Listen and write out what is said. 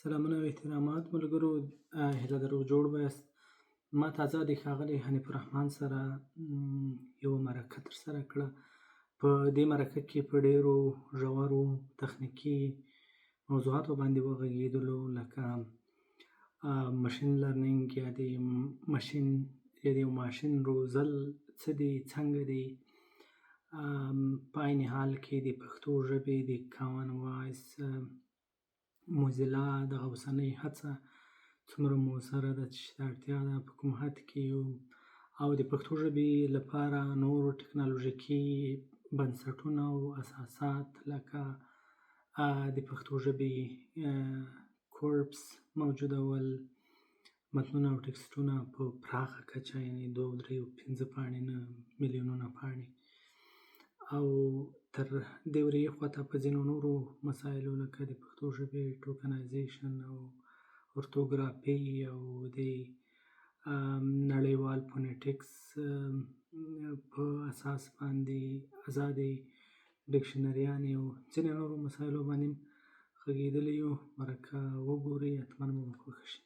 سلامونه او احترامات ملګرو، هیله ده روغ جوړ به یاست. ما تازه د ښاغلي حنیف الرحمن سره یوه مرکه ترسره کړه. په دې مرکه کې په ډیرو ژورو تخنیکي موضوعاتو باندې وغږېدلو، لکه machine learning یا د ماشین یا د یو ماشین روزل څه دي، څنګه دي، په عین حال کې د پښتو ژبې د کامن وایس موزیلا دغه اوسنۍ هڅه څومره موثره ده، چې اړتیا ده، په کوم حد کې یو، او د پښتو ژبې لپاره نور ټکنالوژیکي بنسټونه او اساسات لکه د پښتو ژبې کورپس موجودول، متنونه او ټکسټونه په پراخه کچه، یعنی 2، 3، 5 پاڼې نه، میلیونونه پاڼې، او تر دې ورهاخواته په ځینو نورو مسایلو لکه د پښتو ژبې tokenization او ارتوګرافي او د نړیوال phonetics په اساس باندې ازادې ډکشنریانې او ځینې نورو مسایلو باندې غږېدلي یو. مرکه وګورئ، حتما به مو خوښه شي.